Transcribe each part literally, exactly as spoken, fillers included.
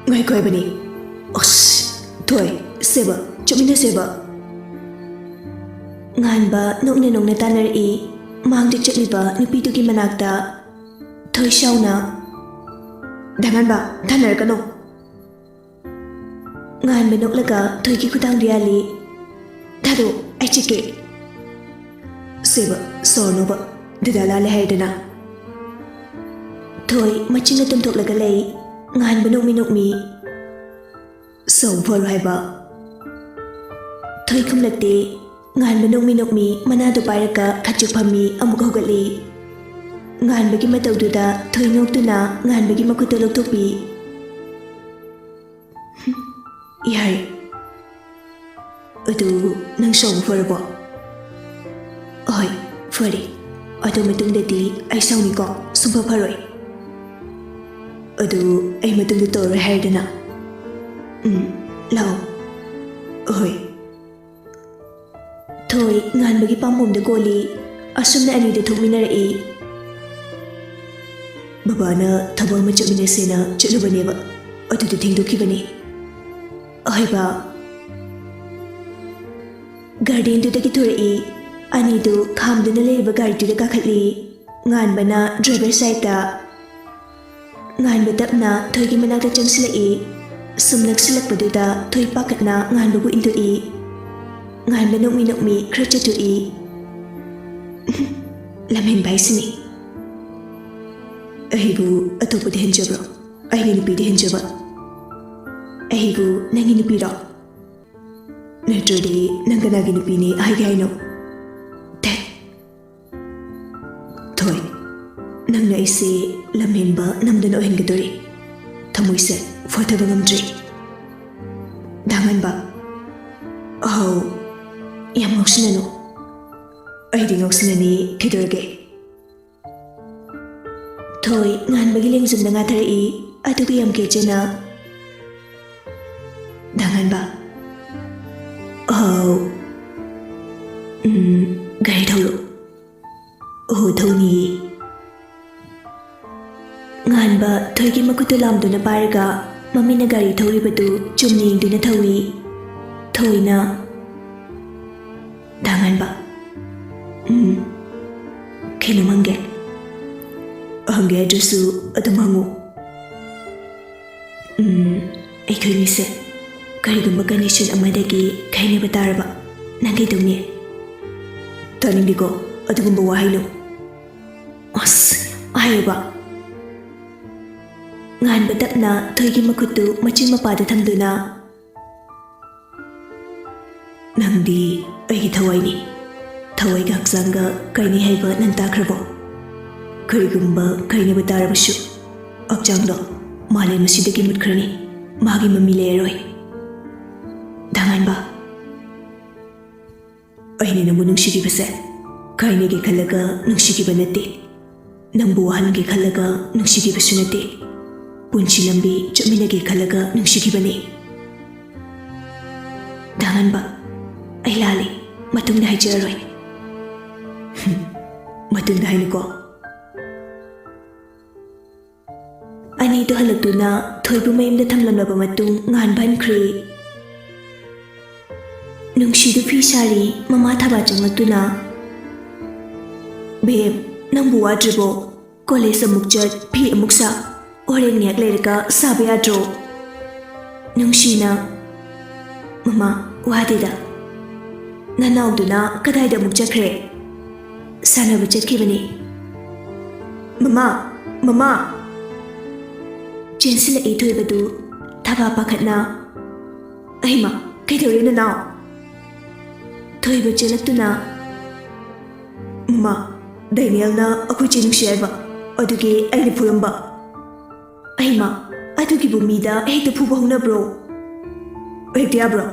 ꯉꯥꯏꯈꯣ ꯍꯥꯏꯕꯅꯤ꯫ ꯑꯁ, ꯊꯣꯏ, ꯁꯦꯕ, ꯆꯠꯃꯤꯟꯅꯁꯦꯕ꯫ ꯉꯥꯟꯕ ꯅꯣꯛꯅ ꯅꯣꯛꯅ ꯇꯥꯟꯅꯔꯛꯏ꯫ ꯃꯥꯡꯗ ꯆꯠꯂꯤꯕ ꯅꯨꯄꯤꯗꯨꯒꯤ ꯃꯅꯥꯛꯇ ꯊꯣꯏ ꯁꯥꯎꯅ, "ꯗꯥ ꯉꯥꯟꯕ, ꯇꯥꯟꯅꯔꯛꯀꯅꯣ!" ꯉꯥꯟꯕ ꯅꯣꯛꯂꯒ ꯊꯣꯏꯒꯤ ꯈꯨꯗꯥꯡꯗꯨ ꯌꯥꯜꯂꯤ꯫ "ꯊꯥꯗꯣꯛ, ꯑꯩ ꯆꯠꯀꯦ꯫" "ꯁꯦꯕ, ꯁꯥꯎꯔꯅꯣꯕ, ꯗꯗꯥ ꯂꯥꯜꯂꯦ ꯍꯥꯏꯗꯅ꯫" ꯊꯣꯏ ꯃꯆꯤꯟꯅ ꯇꯨꯝꯊꯣꯛꯂꯒ ꯂꯩ꯫ ꯉꯥꯟꯕ ꯅꯣꯛꯃꯤ ꯅꯣꯛꯃꯤ꯫ "ꯁꯥꯎ ꯐꯔꯣ ꯍꯥꯏꯕ꯫" ꯊꯣꯏ ꯈꯨꯝꯂꯛꯇꯦ꯫ ꯉꯥꯟꯕ ꯅꯣꯛꯃꯤ ꯅꯣꯛꯃꯤ ꯃꯅꯥꯗꯨ ꯄꯥꯏꯔꯒ ꯈꯖꯤꯛ ꯐꯝꯃꯤ, ꯑꯃꯨꯛ ꯍꯧꯒꯠꯂꯤ꯫ ꯉꯥꯟꯕꯒꯤ ꯃꯇꯧꯗꯨꯗ ꯊꯣꯏ ꯅꯣꯛꯇꯨꯅ ꯉꯥꯟꯕꯒꯤ ꯃꯈꯨꯠꯇꯨ ꯂꯧꯊꯣꯛꯄꯤ꯫ "ꯌꯥꯔꯦ꯫ ꯑꯗꯨ ꯅꯪ ꯁꯥꯎꯕ ꯐꯔꯕꯣ?" "ꯍꯣꯏ, ꯐꯔꯦ꯫ ꯑꯗꯨ ꯃꯇꯨꯡꯗꯗꯤ ꯑꯩ ꯁꯥꯎꯅꯤꯀꯣ, ꯁꯨꯡꯐ ꯐꯔꯣꯏ꯫ ꯑꯗꯨ ꯑꯩ ꯃꯇꯨꯡꯗ ꯇꯧꯔꯔꯣꯏ ꯍꯥꯏꯔꯗꯅ꯫ ꯎꯝ, ꯂꯥꯛꯑꯣ꯫" "ꯍꯣꯏ꯫" ꯊꯣꯏ ꯉꯥꯟꯕꯒꯤ ꯄꯥꯝꯕꯣꯝꯗ ꯀꯣꯜꯂꯤ꯫ ꯑꯁꯨꯝꯅ ꯑꯅꯤꯗꯨ ꯊꯣꯛꯃꯤꯟꯅꯔꯛꯏ꯫ "ꯕꯕꯥꯅ ꯊꯕꯛ ꯑꯃ ꯆꯠꯃꯤꯟꯅꯁꯦꯅ ꯆꯠꯂꯨꯕꯅꯦꯕ, ꯑꯗꯨꯗ ꯊꯦꯡꯗꯣꯛꯈꯤꯕꯅꯤ꯫" "ꯍꯣꯏꯕ꯫" ꯒꯥꯔꯗꯦꯟꯗꯨꯗꯒꯤ ꯊꯣꯔꯛꯏ꯫ ꯑꯅꯤꯗꯨ ꯈꯥꯝꯗꯨꯅ ꯂꯩꯔꯤꯕ ꯒꯥꯔꯤꯗꯨꯗ ꯀꯥꯈꯠꯂꯤ꯫ ꯉꯥꯟꯕꯅ ꯗ꯭ꯔꯥꯏꯚꯔ ꯁꯥꯏꯠꯇ꯫ ꯉꯥꯟꯕ ꯇꯞꯅ ꯊꯣꯏꯒꯤ ꯃꯅꯥꯛꯇ ꯆꯪꯁꯤꯜꯂꯛꯏ꯫ ꯁꯨꯝ ꯅꯛꯁꯤꯜꯂꯛꯄꯗꯨꯗ ꯊꯣꯏ ꯄꯥꯈꯠꯅ ꯉꯥꯟꯕꯕꯨ ꯏꯟꯊꯣꯛꯏ꯫ ꯉꯥꯟꯕ ꯅꯣꯛꯃꯤ ꯅꯣꯛꯃꯤ ꯈꯔ ꯆꯠꯊꯣꯛꯏ꯫ "ꯂꯝꯍꯦꯟꯕ ꯍꯥꯏꯁꯤꯅꯤ꯫ ꯑꯩꯕꯨ ꯑꯇꯣꯞꯄꯗ ꯍꯦꯟꯖꯕ꯭ꯔꯣ? ꯑꯩꯒꯤ ꯅꯨꯄꯤꯗ ꯍꯦꯟꯖꯕ? ꯑꯩꯕꯨ ꯅꯪꯒꯤ ꯅꯨꯄꯤꯔꯣ? ꯅꯠꯇ꯭ꯔꯗꯤ ꯅꯪ ꯀꯅꯥꯒꯤ ꯅꯨꯄꯤꯅꯤ ꯍꯥꯏꯒꯦ ꯍꯥꯏꯅꯣ?" "ꯊꯦꯠ!" "ꯊꯣꯏ, ꯅꯪꯅ ꯑꯩꯁꯦ ꯂꯝꯍꯦꯟꯕ ꯅꯝꯗꯅ ꯑꯣꯏꯍꯟꯒꯗꯣꯔꯤ꯫ ꯊꯃꯣꯏꯁꯦ ꯐꯣꯊꯕ ꯉꯝꯗ꯭ꯔꯤ꯫" "ꯗꯥ ꯉꯥꯟꯕ꯫" "ꯑꯍꯧ, ꯌꯥꯝ ꯉꯥꯎꯁꯤꯟꯅꯅꯨ꯫" "ꯑꯩꯗꯤ ꯉꯥꯎꯁꯤꯟꯅꯅꯤ, ꯀꯩꯗꯧꯔꯒꯦ?" ꯊꯣꯏ ꯉꯥꯟꯕꯒꯤ ꯂꯦꯡꯖꯨꯝꯗ ꯉꯥꯊꯔꯛꯏ, ꯑꯗꯨꯒ ꯌꯥꯝ ꯀꯦꯖꯅ꯫ "ꯗꯥ ꯉꯥꯟꯕ꯫" "ꯑꯧ꯫ ꯎꯝ, ꯒꯥꯔꯤ ꯊꯧꯔꯣ꯫" "ꯑꯣ, ꯊꯧꯅꯤꯌꯦ꯫" ꯉꯥꯟꯕ ꯊꯣꯏꯒꯤ ꯃꯈꯨꯠꯇꯨ ꯂꯥꯝꯗꯨꯅ ꯄꯥꯏꯔꯒ ꯃꯃꯤꯅ ꯒꯥꯔꯤ ꯊꯧꯔꯤꯕꯗꯨ ꯆꯨꯝꯅ ꯌꯦꯡꯗꯨꯅ ꯊꯧꯏ꯫ ꯊꯣꯏꯅ, "ꯗꯥ ꯉꯥꯟꯕ, ꯎꯝ, ꯀꯩꯅꯣꯝ ꯍꯪꯒꯦ?" "ꯍꯪꯒꯦ ꯍꯥꯏꯗ꯭ꯔꯁꯨ ꯑꯗꯨꯝ ꯍꯪꯉꯨ꯫" "ꯎꯝ, ꯑꯩꯈꯣꯏꯅꯤꯁꯦ ꯀꯔꯤꯒꯨꯝꯕ condition ꯑꯃꯗꯒꯤ ꯈꯥꯏꯅꯕ ꯇꯥꯔꯕ, ꯅꯪ ꯀꯩꯗꯧꯅꯤ?" "ꯇꯥꯅꯤꯡꯗꯦꯀꯣ ꯑꯗꯨꯒꯨꯝꯕ ꯋꯥꯍꯩꯅꯣ꯫" "ꯑꯁ, ꯍꯥꯏꯌꯨꯕ꯫" ꯉꯥꯟꯕ ꯇꯞꯅ ꯊꯣꯏꯒꯤ ꯃꯈꯨꯠꯇꯨ ꯃꯆꯤꯟ ꯃꯄꯥꯗ ꯊꯝꯗꯨꯅ, "ꯅꯪꯗꯤ ꯑꯩꯒꯤ ꯊꯋꯥꯏꯅꯤ꯫ ꯊꯋꯥꯏꯒ ꯍꯛꯆꯥꯡꯒ ꯀꯥꯏꯅꯩ ꯍꯥꯏꯕ ꯅꯪ ꯇꯥꯈ꯭ꯔꯕꯣ? ꯀꯔꯤꯒꯨꯝꯕ ꯀꯥꯏꯅꯕ ꯇꯥꯔꯕꯁꯨ, ꯍꯛꯆꯥꯡꯗꯣ ꯃꯥꯂꯦꯝ ꯑꯁꯤꯗꯒꯤ ꯃꯨꯠꯈ꯭ꯔꯅꯤ꯫ ꯃꯥꯒꯤ ꯃꯃꯤ ꯂꯩꯔꯔꯣꯏ꯫" "ꯗꯥ ꯉꯥꯟꯕ, ꯑꯩꯅ ꯅꯪꯕꯨ ꯅꯨꯡꯁꯤꯈꯤꯕꯁꯦ ꯀꯥꯏꯅꯒꯦ ꯈꯜꯂꯒ ꯅꯨꯡꯁꯤꯈꯤꯕ ꯅꯠꯇꯦ꯫ ꯅꯪꯕꯨ ꯋꯥꯍꯟꯒꯦ ꯈꯜꯂꯒ ꯅꯨꯡꯁꯤꯈꯤꯕꯁꯨ ꯅꯠꯇꯦ꯫ ꯄꯨꯟꯁꯤ ꯂꯝꯕꯤ ꯆꯠꯃꯤꯟꯅꯒꯦ ꯈꯜꯂꯒ ꯅꯨꯡꯁꯤꯈꯤꯕꯅꯤ꯫" "ꯗꯥ ꯉꯥꯟꯕ, ꯑꯩ ꯂꯥꯜꯂꯤ꯫ ꯃꯇꯨꯡꯗ ꯍꯥꯏꯖꯔꯔꯣꯏ꯫" "ꯃꯇꯨꯡꯗ ꯍꯥꯏꯅꯨꯀꯣ꯫" ꯑꯅꯤꯗꯨ ꯍꯜꯂꯛꯇꯨꯅ ꯊꯣꯏꯕꯨ ꯃꯌꯨꯝꯗ ꯊꯝꯂꯝꯂꯕ ꯃꯇꯨꯡ ꯉꯥꯟꯕ ꯍꯟꯈ꯭ꯔꯦ꯫ ꯅꯨꯡꯁꯤꯗꯨ ꯐꯤ ꯁꯥꯔꯤ꯫ ꯃꯃꯥ ꯊꯥꯕꯥ ꯆꯪꯂꯛꯇꯨꯅ, "ꯕꯦꯝ, ꯅꯪꯕꯨ ꯋꯥꯗ꯭ꯔꯤꯕꯣ? ꯀꯣꯂꯦꯖ ꯑꯃꯨꯛ ꯆꯠ, ꯐꯤ ꯑꯃꯨꯛ ꯁꯥ, ꯍꯣꯔꯦꯟ ꯉꯥꯏꯍꯥꯛ ꯂꯩꯔꯒ ꯁꯥꯕ ꯌꯥꯗ꯭ꯔꯣ?" ꯅꯨꯡꯁꯤꯅ, "ꯃꯃꯥ, ꯋꯥꯗꯦꯗ꯫ ꯅꯅꯥꯎꯗꯨꯅ ꯀꯗꯥꯏꯗ ꯑꯃꯨꯛ ꯆꯠꯈ꯭ꯔꯦ?" "ꯁꯥꯟꯅꯕ ꯆꯠꯈꯤꯕꯅꯤ꯫" "ꯃꯃꯥ! ꯃꯃꯥ!" ꯆꯦꯟꯁꯤꯜꯂꯛꯏ ꯊꯣꯏꯕꯗꯨ꯫ ꯊꯥꯕꯥ ꯄꯥꯈꯠꯅ, "ꯑꯩꯃ, ꯀꯩꯗꯧꯔꯦ ꯅꯅꯥꯎ?" ꯊꯣꯏꯕ ꯆꯦꯜꯂꯛꯇꯨꯅ, "ꯃꯃꯥ, ꯗꯦꯅꯤꯌꯦꯜꯅ ꯑꯩꯈꯣꯏ ꯆꯦ ꯅꯨꯡꯁꯤ ꯍꯥꯏꯕ, ꯑꯗꯨꯒꯤ ꯑꯩꯅ ꯐꯨꯔꯝꯕ꯫" "ꯑꯩꯃ, ꯑꯗꯨꯒꯤꯕꯨ ꯃꯤꯗ ꯍꯦꯛꯇ ꯐꯨꯕ ꯍꯧꯅꯕ꯭ꯔꯣ? ꯍꯦꯛꯇ ꯌꯥꯕ꯭ꯔꯣ?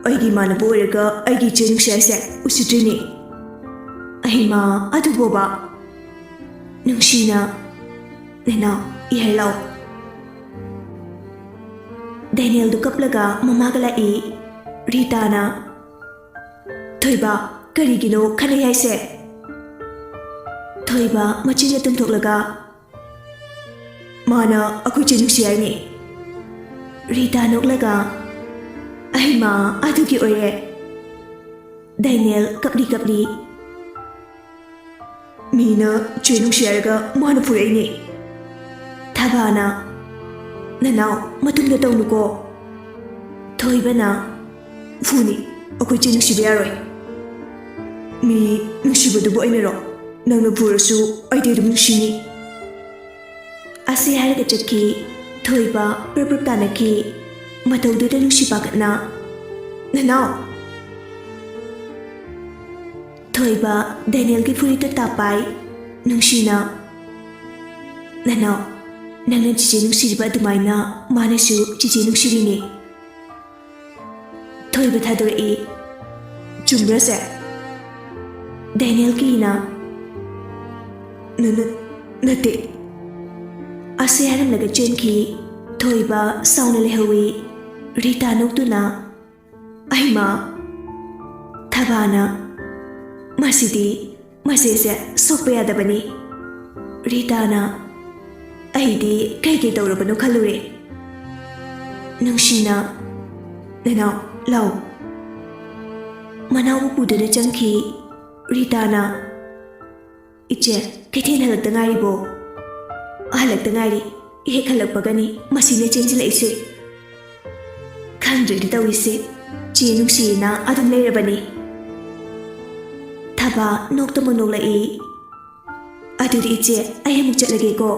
ꯑꯩꯒꯤ ꯏꯃꯥꯟꯅꯕ ꯑꯣꯏꯔꯒ ꯑꯩꯒꯤ ꯏꯆꯦ ꯅꯨꯡꯁꯤ ꯍꯥꯏꯁꯦ ꯎꯁꯤꯠꯇ꯭ꯔꯤꯅꯦ꯫" "ꯑꯩꯃ, ꯑꯗꯨꯕꯣꯕ?" ꯅꯨꯡꯁꯤꯅ, "ꯅꯅꯥꯎ, ꯏꯍꯔ ꯂꯥꯎ꯫" ꯗꯦꯅꯤꯌꯦꯜꯗꯨ ꯀꯞꯂꯒ ꯃꯃꯥꯒ ꯂꯥꯛꯏ꯫ ꯔꯤꯇꯥꯅ, "ꯊꯣꯏꯕ, ꯀꯔꯤꯒꯤꯅꯣ ꯈꯠꯅꯩ ꯍꯥꯏꯁꯦ?" ꯊꯣꯏꯕ ꯃꯆꯤꯟꯒ ꯇꯨꯝꯊꯣꯛꯂꯒ, "ꯃꯥꯅ ꯑꯩꯈꯣꯏ ꯆꯦ ꯅꯨꯡꯁꯤ ꯍꯥꯏꯅꯦ꯫" ꯔꯤꯇꯥ ꯅꯣꯛꯂꯒ, "ꯑꯩꯃꯥ, ꯑꯗꯨꯒꯤ ꯑꯣꯏꯔꯦ?" ꯗꯥꯏꯅꯦꯜ ꯀꯞꯂꯤ ꯀꯞꯂꯤ, "ꯃꯤꯅ ꯆꯦ ꯅꯨꯡꯁꯤ ꯍꯥꯏꯔꯒ ꯃꯥꯅ ꯐꯨꯔꯛꯏꯅꯦ꯫" ꯊꯕꯥꯅ, "ꯅꯅꯥꯎ, ꯃꯇꯨꯡꯗ ꯇꯧꯅꯨꯀꯣ꯫" ꯊꯣꯏꯕꯅ, "ꯐꯨꯅꯤ, ꯑꯩꯈꯣꯏ ꯆꯦ ꯅꯨꯡꯁꯤꯕ ꯌꯥꯔꯣꯏ꯫ ꯃꯤ ꯅꯨꯡꯁꯤꯕꯗꯨꯕꯨ ꯑꯩꯅꯔꯣ? ꯅꯪꯅ ꯐꯨꯔꯁꯨ ꯑꯩꯗꯤ ꯑꯗꯨꯝ ꯅꯨꯡꯁꯤꯅꯤ꯫" ꯑꯁꯤ ꯍꯥꯏꯔꯒ ꯆꯠꯈꯤ꯫ ꯊꯣꯏꯕ ꯄ꯭ꯔꯞ ꯄ꯭ꯔꯞ ꯇꯥꯅꯈꯤ꯫ ꯃꯇꯧꯗꯨꯗ ꯅꯨꯡꯁꯤ ꯄꯥꯈꯠꯅ, "ꯅꯅꯥꯎ!" ꯊꯣꯏꯕ ꯗꯦꯅꯤꯌꯦꯜꯒꯤ ꯐꯨꯔꯤꯠꯇ ꯇꯥꯞ ꯄꯥꯏ꯫ ꯅꯨꯡꯁꯤꯅ, "ꯅꯅꯥꯎ, ꯅꯪꯅ ꯆꯤꯆꯦ ꯅꯨꯡꯁꯤꯔꯤꯕ ꯑꯗꯨꯃꯥꯏꯅ ꯃꯥꯅꯁꯨ ꯆꯤꯆꯦ ꯅꯨꯡꯁꯤꯔꯤꯅꯦ꯫" ꯊꯣꯏꯕ ꯊꯥꯗꯣꯔꯛꯏ꯫ "ꯆꯨꯝꯕ꯭ꯔꯁꯦ?" ꯗꯦꯅꯤꯌꯦꯜ ꯀꯤꯅ, "ꯅ-, ꯅ-, ꯅꯠꯇꯦ꯫" ꯑꯁꯤ ꯍꯥꯏꯔꯝꯂꯒ ꯆꯦꯟꯈꯤ꯫ ꯊꯣꯏꯕ ꯁꯥꯎꯅ ꯂꯩꯍꯧꯏ꯫ ꯔꯤꯇꯥ ꯅꯣꯛꯇꯨꯅ, "ꯑꯩꯃꯥ!" ꯊꯕꯥꯅ, "ꯃꯁꯤꯗꯤ ꯃꯆꯦꯁꯦ ꯁꯣꯛꯄ ꯌꯥꯗꯕꯅꯤ꯫" ꯔꯤꯇꯥꯅ, "ꯑꯩꯗꯤ ꯀꯩ ꯀꯩ ꯇꯧꯔꯕꯅꯣ ꯈꯜꯂꯨꯔꯦ꯫" ꯅꯨꯡꯁꯤꯅ, "ꯅꯅꯥꯎ, ꯂꯥꯎ꯫" ꯃꯅꯥꯎ ꯎꯄꯨꯗꯨꯗ ꯆꯪꯈꯤ꯫ ꯔꯤꯇꯥꯅ, "ꯏꯆꯦ, ꯀꯩꯊꯦꯜ ꯍꯜꯂꯛꯇ ꯉꯥꯏꯔꯤꯕꯣ?" "ꯍꯜꯂꯛꯇ ꯉꯥꯏꯔꯤ꯫ ꯍꯦꯛ ꯍꯜꯂꯛꯄꯒꯅꯤ ꯃꯁꯤꯅ ꯆꯦꯟꯁꯤꯜꯂꯛꯏꯁꯦ꯫ ꯈꯪꯗ꯭ꯔꯦꯗ ꯇꯧꯔꯤꯁꯦ, ꯆꯦ ꯅꯨꯡꯁꯤꯅ ꯑꯗꯨꯝ ꯂꯩꯔꯕꯅꯤ꯫" ꯊꯕꯥ ꯅꯣꯛꯇꯃꯛ ꯅꯣꯛꯂꯛꯏ꯫ "ꯑꯗꯨꯗꯤ ꯏꯆꯦ, ꯑꯩ ꯑꯃꯨꯛ ꯆꯠꯂꯒꯦꯀꯣ꯫"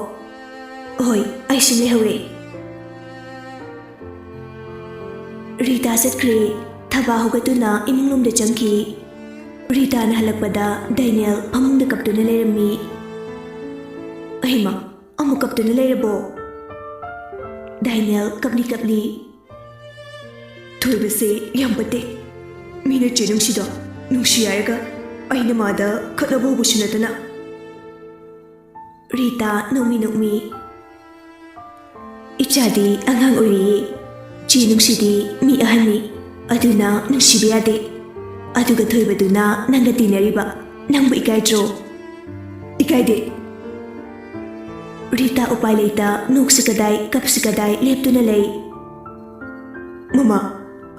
"ꯍꯣꯏ, ꯑꯩꯁꯨ ꯂꯩꯍꯧꯔꯦ꯫" ꯔꯤꯇꯥ ꯆꯠꯈ꯭ꯔꯦ꯫ ꯊꯕꯥ ꯍꯧꯒꯠꯇꯨꯅ ꯏꯃꯨꯡ ꯂꯣꯝꯗ ꯆꯪꯈꯤ꯫ ꯔꯤꯇꯥꯅ ꯍꯜꯂꯛꯄꯗ ꯗꯥꯏꯅꯦꯜ ꯐꯃꯨꯡꯗ ꯀꯞꯇꯨꯅ ꯂꯩꯔꯝꯃꯤ꯫ "ꯑꯩꯃ, ꯑꯃꯨꯛ ꯀꯞꯇꯨꯅ ꯂꯩꯔꯕꯣ?" ꯗꯥꯏꯅꯦꯜ ꯀꯞꯂꯤ ꯀꯞꯂꯤ꯫ "ꯊꯣꯏꯕꯁꯦ ꯌꯥꯝ ꯐꯠꯇꯦ꯫ ꯃꯤꯅ ꯆꯦ ꯅꯨꯡꯁꯤꯗꯣ ꯅꯨꯡꯁꯤ ꯍꯥꯏꯔꯒ ꯑꯩꯅ ꯃꯥꯗ ꯈꯠꯅꯕ ꯍꯧꯕꯁꯨ ꯅꯠꯇꯅ꯫" ꯔꯤꯇꯥ ꯅꯣꯛꯃꯤ ꯅꯣꯛꯃꯤ, "ꯏꯆꯥꯗꯤ ꯑꯉꯥꯡ ꯑꯣꯏꯔꯤꯌꯦ꯫ ꯆꯦ ꯅꯨꯡꯁꯤꯗꯤ ꯃꯤ ꯑꯍꯟꯅꯤ, ꯑꯗꯨꯅ ꯅꯨꯡꯁꯤꯕ ꯌꯥꯗꯦ꯫ ꯑꯗꯨꯒ ꯊꯣꯏꯕꯗꯨꯅ ꯅꯪꯒ ꯇꯤꯟꯅꯔꯤꯕ, ꯅꯪꯕꯨ ꯏꯀꯥꯏꯗ꯭ꯔꯣ?" "ꯏꯀꯥꯏꯗꯦ꯫" ꯔꯤꯇꯥ ꯎꯄꯥꯏ ꯂꯩꯇ ꯅꯣꯛꯁꯤ ꯀꯗꯥꯏ ꯀꯞꯁꯤ ꯀꯗꯥꯏ ꯂꯦꯞꯇꯨꯅ ꯂꯩ꯫ ꯃꯃꯥ,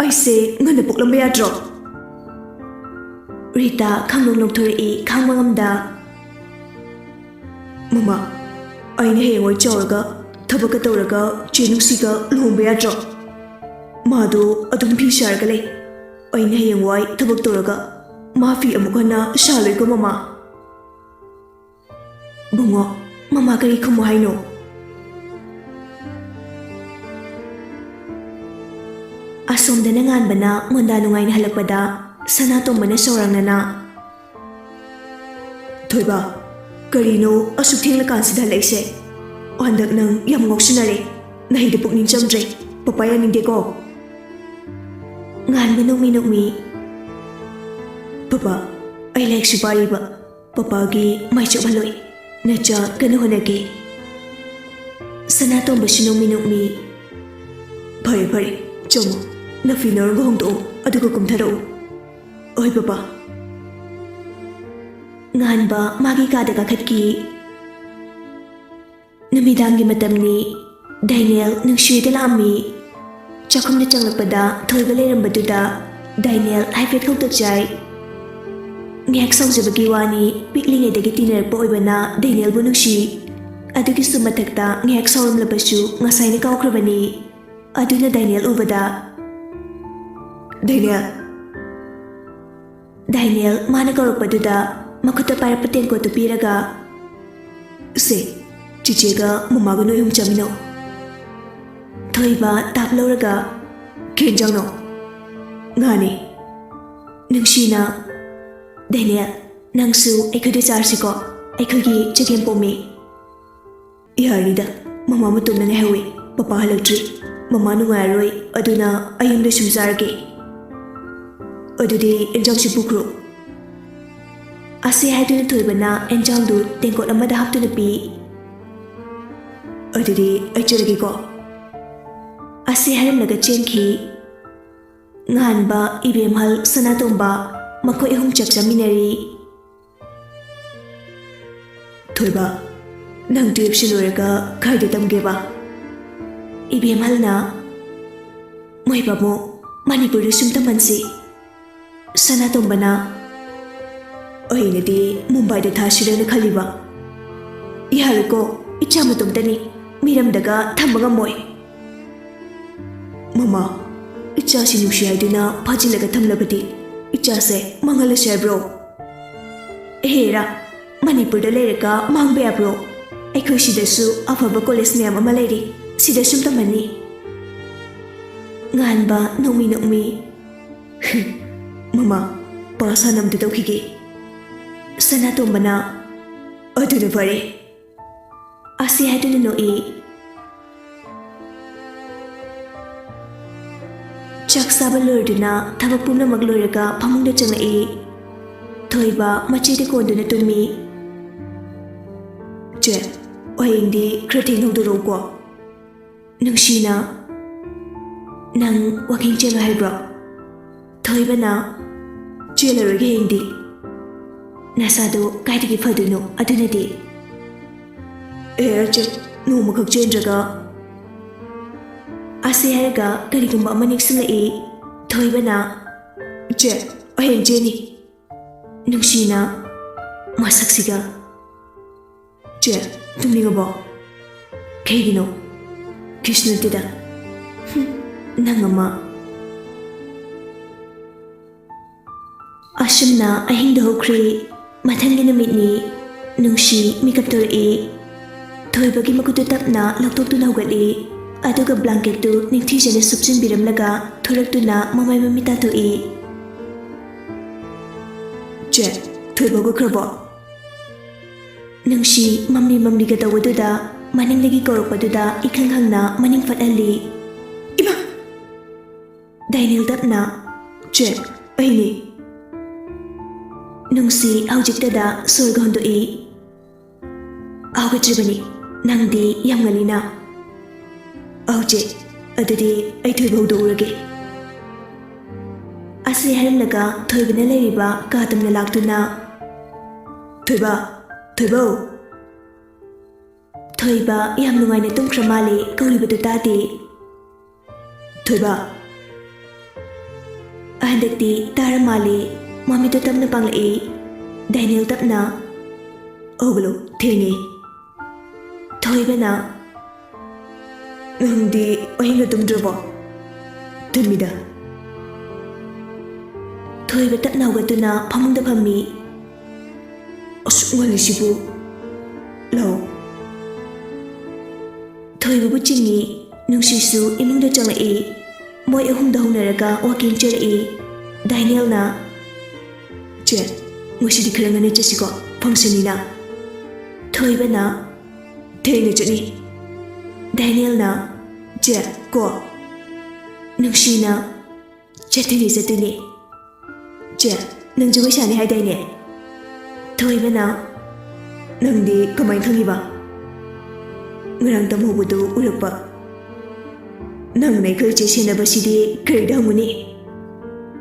ꯑꯩꯁꯦ ꯉꯟꯅ ꯄꯣꯛꯂꯝꯕ ꯌꯥꯗ꯭ꯔꯣ? ꯔꯤꯇꯥ ꯈꯪꯅꯣꯡ ꯅꯣꯛꯊꯣꯔꯛꯏ, ꯈꯥꯡꯕ ꯉꯝꯗ꯫ ꯃꯃꯥ, ꯑꯩꯅ ꯍꯌꯦꯡꯋꯥꯏ ꯆꯥꯎꯔꯒ ꯊꯕꯛꯀ ꯇꯧꯔꯒ ꯆꯦ ꯅꯨꯡꯁꯤꯒ ꯂꯨꯍꯣꯡꯕ ꯌꯥꯗ꯭ꯔꯣ? ꯃꯥꯗꯣ ꯑꯗꯨꯝ ꯐꯤ ꯁꯥꯔꯒ ꯂꯩ꯫ ꯑꯩꯅ ꯍꯌꯦꯡꯋꯥꯏ ꯊꯕꯛ ꯇꯧꯔꯒ ꯃꯥ ꯐꯤ ꯑꯃꯨꯛ ꯍꯟꯅ ꯁꯥꯍꯜꯂꯣꯏꯀꯣ ꯃꯃꯥ꯫ ꯕꯨꯡꯉꯣ, ꯃꯃꯥ ꯀꯔꯤ ꯈꯨꯝꯃꯨ ꯍꯥꯏꯅꯣ? ꯑꯁꯣꯝꯗꯅ ꯉꯥꯟꯕꯅ ꯃꯣꯟꯗꯥ ꯅꯨꯡꯉꯥꯏꯅ ꯍꯜꯂꯛꯄꯗ ꯁꯅꯥꯇꯣꯝꯕꯅ ꯁꯧꯔꯥꯡꯅꯅ, "ꯊꯣꯏꯕ, ꯀꯔꯤꯅꯣ ꯑꯁꯨꯛ ꯊꯦꯡꯂꯀꯥꯟꯁꯤꯗ ꯍꯜꯂꯛꯏꯁꯦ? ꯍꯟꯗꯛ ꯅꯪ ꯌꯥꯝ ꯉꯥꯎꯁꯤꯟꯅꯔꯦ꯫ ꯅꯍꯩꯗ ꯄꯨꯛꯅꯤꯡ ꯆꯪꯗ꯭ꯔꯦ꯫ ꯄꯄꯥ ꯌꯥꯅꯤꯡꯗꯦꯀꯣ?" ꯉꯥꯟꯕ ꯅꯣꯛꯃꯤ ꯅꯣꯛꯃꯤ, "ꯄꯄꯥ, ꯑꯩ ꯂꯥꯏꯔꯤꯛꯁꯨ ꯄꯥꯔꯤꯕ꯫ ꯄꯄꯥꯒꯤ ꯃꯥꯏ ꯆꯣꯞꯍꯜꯂꯣꯏ꯫ ꯅꯆꯥ ꯀꯟꯅ ꯍꯣꯠꯅꯒꯦ꯫" ꯁꯅꯥꯇꯣꯝꯕꯁꯨ ꯅꯣꯛꯃꯤ ꯅꯣꯛꯃꯤ, "ꯐꯔꯦ ꯐꯔꯦ, ꯆꯪꯉꯣ꯫ ꯅꯐꯤ ꯅꯔꯣꯟꯒ ꯍꯣꯡꯗꯣꯛꯑꯣ, ꯑꯗꯨꯒ ꯀꯨꯝꯊꯔꯛꯎ꯫" "ꯍꯣꯏ ꯄꯄꯥ꯫" ꯉꯥꯟꯕ ꯃꯥꯒꯤ ꯀꯥꯗ ꯀꯥꯈꯠꯈꯤ꯫ ꯅꯨꯃꯤꯗꯥꯡꯒꯤ ꯃꯇꯝꯅꯤ꯫ ꯗꯥꯏꯅꯦꯜ ꯅꯨꯡꯁꯤꯗ ꯂꯥꯛꯑꯝꯃꯤ꯫ ꯆꯥꯛꯈꯨꯝꯗ ꯆꯪꯂꯛꯄꯗ ꯊꯣꯏꯕ ꯂꯩꯔꯝꯕꯗꯨꯗ ꯗꯥꯏꯅꯦꯜ ꯍꯥꯏꯐꯦꯠ ꯈꯧꯇꯛ ꯆꯥꯏ꯫ ꯉꯥꯏꯍꯥꯛ ꯁꯥꯎꯖꯕꯒꯤ ꯋꯥꯅꯤ, ꯄꯤꯛꯂꯤꯉꯩꯗꯒꯤ ꯇꯤꯟꯅꯔꯛꯄ ꯑꯣꯏꯕꯅ ꯗꯥꯏꯅꯦꯜꯕꯨ ꯅꯨꯡꯁꯤ꯫ ꯑꯗꯨꯒꯤꯁꯨ ꯃꯊꯛꯇ ꯉꯥꯏꯍꯥꯛ ꯁꯥꯎꯔꯝꯂꯕꯁꯨ ꯉꯁꯥꯏꯅ ꯀꯥꯎꯈ꯭ꯔꯕꯅꯤ꯫ ꯑꯗꯨꯅ ꯗꯥꯏꯅꯦꯜ ꯎꯕꯗ, "ꯗꯥꯏꯅꯦꯜ!" ꯗꯥꯏꯅꯦꯜ ꯃꯥꯅ ꯀꯧꯔꯛꯄꯗꯨꯗ ꯃꯈꯨꯠꯇ ꯄꯥꯏꯔꯛꯄ ꯇꯦꯡꯀꯣꯠꯇꯨ ꯄꯤꯔꯒ, "ꯁꯦ, ꯆꯤꯆꯦꯒ ꯃꯃꯥꯒ ꯅꯣꯏ ꯑꯍꯨꯝ ꯆꯥꯃꯤꯟꯅꯧ꯫" ꯊꯣꯏꯕ ꯇꯥꯞ ꯂꯧꯔꯒ, "ꯀꯩ ꯌꯦꯟꯖꯥꯡꯅꯣ?" "ꯉꯥꯅꯦ꯫" ꯅꯨꯡꯁꯤꯅ, "ꯗꯥꯏꯅꯦꯜ, ꯅꯪꯁꯨ ꯑꯩꯈꯣꯏꯗ ꯆꯥꯔꯁꯤꯀꯣ, ꯑꯩꯈꯣꯏꯒꯤ ꯆꯒꯦꯝ ꯄꯣꯝꯃꯤ꯫" "ꯌꯥꯔꯅꯤꯗ, ꯃꯃꯥ ꯃꯇꯣꯝꯅ ꯉꯥꯏꯍꯧꯋꯤ, ꯄꯄꯥ ꯍꯜꯂꯛꯇ꯭ꯔꯤ꯫ ꯃꯃꯥ ꯅꯨꯡꯉꯥꯏꯔꯔꯣꯏ, ꯑꯗꯨꯅ ꯑꯩ ꯌꯨꯝꯗ ꯁꯨꯝ ꯆꯥꯔꯒꯦ꯫" "ꯑꯗꯨꯗꯤ ꯑꯦꯟꯖꯥꯡꯁꯤ ꯄꯨꯈ꯭ꯔꯣ꯫" ꯑꯁꯤ ꯍꯥꯏꯗꯨꯅ ꯊꯣꯏꯕꯅ ꯑꯦꯟꯖꯥꯡꯗꯨ ꯇꯦꯡꯀꯣꯠ ꯑꯃꯗ ꯍꯥꯞꯇꯨꯅ ꯄꯤ꯫ "ꯑꯗꯨꯗꯤ ꯑꯩ ꯆꯠꯂꯒꯦꯀꯣ꯫" ꯑꯁꯤ ꯍꯥꯏꯔꯝꯂꯒ ꯆꯦꯟꯈꯤ꯫ ꯉꯥꯟꯕ, ꯏꯕꯦꯝꯍꯜ, ꯁꯅꯥꯇꯣꯝꯕ ꯃꯈꯣꯏ ꯑꯍꯨꯝ ꯆꯥꯛ ꯆꯥꯃꯤꯟꯅꯔꯤ꯫ "ꯊꯣꯏꯕ, ꯅꯪ ꯇꯨꯌꯦꯞꯁꯤ ꯂꯣꯏꯔꯒ ꯀꯥꯏꯗ ꯇꯝꯒꯦꯕ?" ꯏꯕꯦꯝꯍꯜꯅ, ꯍꯣꯏ ꯕꯥꯕꯨ, ꯃꯅꯤꯄꯨꯔꯗ ꯁꯨꯝ ꯇꯝꯍꯟꯁꯤ꯫ ꯁꯅꯥꯇꯣꯝꯕꯅ, "ꯑꯩꯅꯗꯤ ꯃꯨꯝꯕꯥꯏꯗ ꯊꯥꯁꯤꯔꯅ ꯈꯜꯂꯤꯕ꯫ ꯌꯥꯔꯣꯏꯀꯣ, ꯏꯆꯥ ꯃꯇꯣꯝꯇꯅꯤ, ꯃꯤꯔꯝꯗꯒ ꯊꯝꯕ ꯉꯝꯃꯣꯏ꯫" "ꯃꯃꯥ, ꯏꯆꯥꯁꯤ ꯅꯨꯡꯁꯤ ꯍꯥꯏꯗꯨꯅ ꯐꯥꯖꯤꯜꯂꯒ ꯊꯝꯂꯕꯗꯤ ꯏꯆꯥꯁꯦ ꯃꯥꯡꯍꯜꯂꯁꯤ ꯍꯥꯏꯕ꯭ꯔꯣ?" "ꯑꯦꯍꯦꯔꯥ, ꯃꯅꯤꯄꯨꯔꯗ ꯂꯩꯔꯒ ꯃꯥꯡꯕ ꯌꯥꯕ꯭ꯔꯣ? ꯑꯩꯈꯣꯏ ꯁꯤꯗꯁꯨ ꯑꯐꯕ ꯀꯣꯂꯦꯖ ꯃꯌꯥꯝ ꯑꯃ ꯂꯩꯔꯤ, ꯁꯤꯗ ꯁꯨꯝ ꯇꯝꯍꯟꯅꯤ꯫" ꯉꯥꯟꯕ ꯅꯣꯡꯃꯤ ꯅꯣꯡꯃꯤ꯫ "ꯃꯃꯥ, ꯄꯥꯁ ꯍꯥꯟꯅ ꯑꯝꯇ ꯇꯧꯈꯤꯒꯦ꯫" ꯁꯅꯥꯇꯣꯝꯕꯅ, "ꯑꯗꯨꯅ ꯐꯔꯦ꯫" ꯑꯁꯤ ꯍꯥꯏꯗꯨꯅ ꯅꯣꯛꯏ꯫ ꯆꯥꯛ ꯆꯥꯕ ꯂꯣꯏꯗꯨꯅ ꯊꯕꯛ ꯄꯨꯝꯅꯃꯛ ꯂꯣꯏꯔꯒ ꯐꯃꯨꯡꯗ ꯆꯪꯂꯛꯏ꯫ ꯊꯣꯏꯕ ꯃꯆꯦꯗ ꯀꯣꯟꯗꯨꯅ ꯇꯨꯝꯃꯤ꯫ "ꯆꯦ, ꯍꯌꯦꯡꯗꯤ ꯈꯔ ꯊꯦꯡꯅ ꯍꯧꯗꯣꯔꯛꯎꯀꯣ꯫" ꯅꯨꯡꯁꯤꯅ, "ꯅꯪ ꯋꯥꯀꯤꯡ ꯆꯦꯜꯂꯣ ꯍꯥꯏꯕ꯭ꯔꯣ?" ꯊꯣꯏꯕꯅ, "ꯆꯦꯜꯂꯔꯣꯏꯒꯦ ꯍꯌꯦꯡꯗꯤ꯫ ꯅꯁꯥꯗꯣ ꯀꯥꯏꯗꯒꯤ ꯐꯗꯣꯏꯅꯣ ꯑꯗꯨꯅꯗꯤ?" "ꯑꯦ ꯆꯦ, ꯅꯣꯡꯃꯈꯛ ꯆꯦꯟꯗ꯭ꯔꯒ꯫" ꯑꯁꯤ ꯍꯥꯏꯔꯒ ꯀꯔꯤꯒꯨꯝꯕ ꯑꯃ ꯅꯤꯡꯁꯤꯡꯂꯛꯏ꯫ ꯊꯣꯏꯕꯅ, "ꯆꯦ, ꯍꯌꯦꯡ ꯆꯦꯅꯤ꯫" ꯅꯨꯡꯁꯤꯅ, ꯃꯁꯛꯁꯤꯒ꯫ "ꯆꯦ, ꯇꯨꯝꯅꯤꯡꯉꯕꯣ?" "ꯀꯩꯒꯤꯅꯣ? ꯀꯩꯁꯨ ꯅꯠꯇꯦꯗ꯫" "ꯍꯨꯝ, ꯅꯪ ꯑꯃ꯫" ꯑꯁꯨꯝꯅ ꯑꯍꯤꯡꯗꯨ ꯍꯧꯈ꯭ꯔꯦ꯫ ꯃꯊꯪꯒꯤ ꯅꯨꯃꯤꯠꯅꯤ꯫ ꯅꯨꯡꯁꯤ ꯃꯤꯀꯞ ꯊꯣꯔꯛꯏ꯫ ꯊꯣꯏꯕꯒꯤ ꯃꯈꯨꯠꯇꯨ ꯇꯞꯅ ꯂꯧꯊꯣꯛꯇꯨꯅ ꯍꯧꯒꯠꯂꯤ꯫ ꯑꯗꯨꯒ ꯕ꯭ꯂꯥꯡꯀꯦꯠꯇꯨ ꯅꯤꯡꯊꯤꯖꯅ ꯁꯨꯞꯆꯤꯟꯕꯤꯔꯝꯂꯒ ꯊꯣꯔꯛꯇꯨꯅ ꯃꯃꯥꯏ ꯃꯃꯤꯠ ꯇꯥꯊꯣꯛꯏ꯫ "ꯆꯦ, ꯊꯣꯏꯕ ꯍꯧꯒꯠꯈ꯭ꯔꯕꯣ?" ꯅꯨꯡꯁꯤ ꯃꯝꯂꯤ ꯃꯝꯂꯤꯒ ꯇꯧꯕꯗꯨꯗ ꯃꯅꯤꯡꯗꯒꯤ ꯀꯧꯔꯛꯄꯗꯨꯗ ꯏꯈꯪ ꯈꯪꯅ ꯃꯅꯤꯡ ꯐꯠꯍꯜꯂꯤ꯫ "ꯏꯃꯥ!" ꯗꯥꯏꯅꯦꯜ ꯇꯞꯅ, "ꯆꯦ, ꯑꯩꯅꯤ꯫" ꯅꯨꯡꯁꯤ ꯍꯧꯖꯤꯛꯇꯗ ꯁꯣꯔꯒ ꯍꯣꯟꯗꯣꯛꯏ꯫ "ꯍꯧꯒꯠꯇ꯭ꯔꯤꯕꯅꯤ, ꯅꯪꯗꯤ ꯌꯥꯝ ꯉꯜꯂꯤꯅ꯫" "ꯑꯧ ꯆꯦ, ꯑꯗꯨꯗꯤ ꯑꯩ ꯊꯣꯏꯕ ꯍꯧꯗꯣꯛꯎꯔꯒꯦ꯫" ꯑꯁꯤ ꯍꯥꯏꯔꯝꯂꯒ ꯊꯣꯏꯕꯅ ꯂꯩꯔꯤꯕ ꯀꯥ ꯇꯝꯅ ꯂꯥꯛꯇꯨꯅ, "ꯊꯣꯏꯕ, ꯊꯣꯏꯕꯧ!" ꯊꯣꯏꯕ ꯌꯥꯝ ꯅꯨꯡꯉꯥꯏꯅ ꯇꯨꯝꯈ꯭ꯔ ꯃꯥꯜꯂꯦ, ꯀꯧꯔꯤꯕꯗꯨ ꯇꯥꯗꯦ꯫ "ꯊꯣꯏꯕ, ꯍꯟꯗꯛꯇꯤ ꯇꯥꯔ ꯃꯥꯜꯂꯦ꯫ ꯃꯃꯤꯠꯇꯣ ꯇꯞꯅ ꯄꯥꯡꯂꯛꯏ꯫ ꯗꯥꯏꯅꯦꯜ ꯇꯞꯅ, "ꯍꯧꯒꯠꯂꯣ, ꯊꯦꯡꯉꯦ꯫" ꯊꯣꯏꯕꯅ, "ꯅꯪꯗꯤ ꯑꯍꯤꯡꯒ ꯇꯨꯝꯗ꯭ꯔꯕꯣ?" "ꯇꯨꯝꯃꯤꯗ꯫" ꯊꯣꯏꯕ ꯇꯞꯅ ꯍꯧꯒꯠꯇꯨꯅ ꯐꯃꯨꯡꯗ ꯐꯝꯃꯤ꯫ "ꯑꯁꯨꯛ ꯉꯜꯂꯤꯁꯤꯕꯨ? ꯂꯥꯛꯑꯣ꯫" ꯊꯣꯏꯕꯕꯨ ꯆꯤꯡꯉꯤ꯫ ꯅꯨꯡꯁꯤꯁꯨ ꯏꯃꯨꯡꯗ ꯆꯪꯂꯛꯏ꯫ ꯃꯣꯏ ꯑꯍꯨꯝꯗ ꯍꯧꯅꯔꯒ ꯋꯥꯀꯤꯡ ꯆꯦꯜꯂꯛꯏ꯫ ꯗꯥꯏꯅꯦꯜꯅ, "ꯆꯦ, ꯉꯁꯤꯗꯤ ꯈꯔ ꯉꯟꯅ ꯆꯠꯁꯤꯀꯣ, ꯐꯪꯁꯟꯅꯤꯅ꯫" ꯊꯣꯏꯕꯅ, "ꯊꯦꯡꯅ ꯆꯠꯅꯤ꯫" ꯗꯥꯏꯅꯦꯜꯅ, "ꯆꯦ, ꯀꯣ꯫" ꯅꯨꯡꯁꯤꯅ, "ꯆꯠꯇꯣꯏꯅꯦ, ꯆꯠꯇꯣꯏꯅꯦ꯫ ꯆꯦ, ꯅꯪ ꯖꯒꯣꯏ ꯁꯥꯅꯤ ꯍꯥꯏꯗꯥꯏꯅꯦ?" ꯊꯣꯏꯕꯅ, "ꯅꯪꯗꯤ ꯀꯃꯥꯏꯅ ꯈꯪꯉꯤꯕ?" "ꯉꯔꯥꯡ ꯇꯝꯍꯧꯕꯗꯨ ꯎꯔꯛꯄ꯫" "ꯅꯪꯅ ꯑꯩꯈꯣꯏ ꯆꯦ ꯁꯦꯟꯅꯕꯁꯤꯗꯤ ꯀꯔꯤꯗ ꯍꯪꯉꯨꯅꯤ?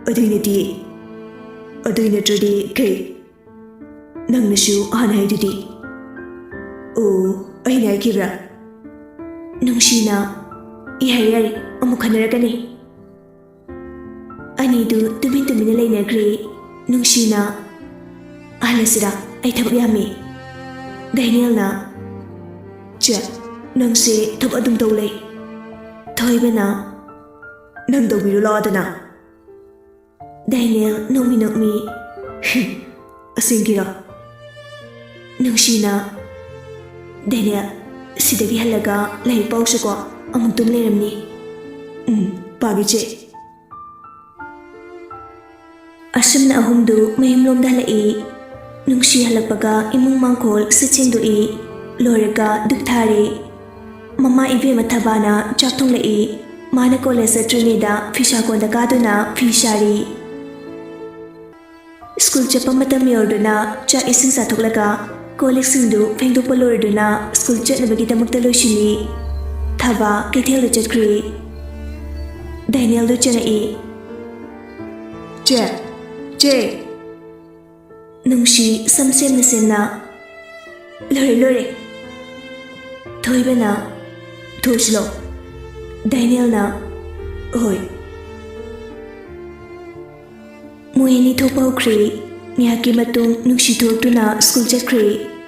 ꯑꯗꯨꯏ ꯅꯠꯇꯦ, ꯑꯗꯨꯏ ꯅꯠꯇ꯭ꯔꯗꯤ ꯀꯩ? ꯅꯪꯅꯁꯨ ꯍꯥꯟꯅ ꯍꯥꯏꯗꯨꯗꯤ꯫" "ꯑꯣ, ꯑꯩꯅ ꯍꯥꯏꯈꯤꯕ꯭ꯔꯥ?" ꯅꯨꯡꯁꯤꯅ, "ꯌꯥꯔꯦ, ꯌꯥꯔꯦ, ꯑꯃꯨꯛ ꯈꯟꯅꯔꯛꯀꯅꯤ꯫" ꯑꯅꯤꯗꯨ ꯇꯨꯃꯤꯟ ꯇꯨꯃꯤꯟꯅ ꯂꯩꯅꯈ꯭ꯔꯦ꯫ ꯅꯨꯡꯁꯤꯅ, "ꯍꯜꯂꯁꯤꯔꯥ? ꯑꯩ ꯊꯕꯛ ꯌꯥꯝꯃꯤ꯫" ꯗꯦꯅꯤꯌꯦꯜꯅ, "ꯆꯦ, ꯅꯪꯁꯦ ꯊꯕꯛ ꯑꯗꯨꯝ ꯇꯧ ꯂꯩ꯫" ꯊꯣꯏꯕꯅ, "ꯅꯪ ꯇꯧꯕꯤꯔꯨ ꯂꯥꯛꯑꯣꯗꯅ꯫" ꯗꯦꯅꯤꯌꯦꯜ ꯅꯣꯛꯃꯤ ꯅꯣꯛꯃꯤ, "ꯑꯁꯦꯡꯀꯤꯔꯣ?" ꯅꯨꯡꯁꯤꯅ, "ꯗꯦꯅꯤꯌꯦꯜ, ꯁꯤꯗꯒꯤ ꯍꯜꯂꯒ ꯂꯥꯏꯔꯤꯛ ꯄꯥꯎꯁꯤꯀꯣ, ꯑꯃꯨꯛ ꯇꯨꯝ ꯂꯩꯔꯝꯅꯤ꯫" "ꯎꯝ, ꯄꯥꯒꯦ ꯆꯦ꯫" ꯑꯁꯨꯝꯅ ꯑꯍꯨꯝꯗꯨ ꯃꯌꯨꯝꯂꯣꯝꯗ ꯍꯜꯂꯛꯏ꯫ ꯅꯨꯡꯁꯤ ꯍꯜꯂꯛꯄꯒ ꯏꯃꯨꯡ ꯃꯥꯡꯈꯣꯜ ꯁꯤꯠ ꯁꯦꯡꯗꯣꯛꯏ꯫ ꯂꯣꯏꯔꯒ ꯙꯨꯞ ꯊꯥꯔꯤ꯫ ꯃꯃꯥ ꯏꯕꯦꯝꯃ ꯊꯕꯥꯅ ꯆꯥꯛ ꯊꯣꯡꯂꯛꯏ꯫ ꯃꯥꯅ ꯀꯣꯂꯦꯖ ꯆꯠꯇ꯭ꯔꯤꯉꯩꯗ ꯐꯤꯁꯥ ꯀꯣꯟꯗ ꯀꯥꯗꯨꯅ ꯐꯤ ꯁꯥꯔꯤ꯫ ꯁ꯭ꯀꯨꯜ ꯆꯠꯄ ꯃꯇꯝ ꯌꯧꯔꯗꯨꯅ ꯆꯥꯛ ꯏꯁꯤꯡ ꯆꯥꯊꯣꯛꯂꯒ ꯀꯣꯜ ꯂꯤꯛꯁꯤꯡꯗꯨ ꯐꯦꯡꯗꯣꯛꯄ ꯂꯣꯏꯔꯗꯨꯅ ꯁ꯭ꯀꯨꯜ ꯆꯠꯅꯕꯒꯤꯗꯃꯛꯇ ꯂꯣꯏꯁꯤꯜꯂꯤ꯫ ꯊꯕꯥ ꯀꯩꯊꯦꯜꯗ ꯆꯠꯈ꯭ꯔꯤ꯫ ꯗꯦꯅꯤꯌꯦꯜꯗꯨ ꯆꯪꯉꯛꯏ꯫ "ꯆꯦ, ꯆꯦ!" ꯅꯨꯡꯁꯤ ꯁꯝ ꯁꯦꯝꯅ ꯁꯦꯝꯅ, "ꯂꯣꯏꯔꯦ, ꯂꯣꯏꯔꯦ꯫" ꯊꯣꯏꯕꯅ, "ꯊꯣꯛꯁꯤꯂꯣ꯫" ꯗꯦꯅꯤꯌꯦꯜꯅ, "ꯍꯣꯏ꯫" ꯃꯣꯏ ꯑꯅꯤ ꯊꯣꯛꯄ ꯍꯧꯈ꯭ꯔꯦ꯫ ꯉꯥꯏꯍꯥꯛꯀꯤ ꯃꯇꯨꯡ ꯅꯨꯡꯁꯤ ꯊꯣꯛꯇꯨꯅ ꯁ꯭ꯀꯨꯜ ꯆꯠꯈ꯭ꯔꯦ꯫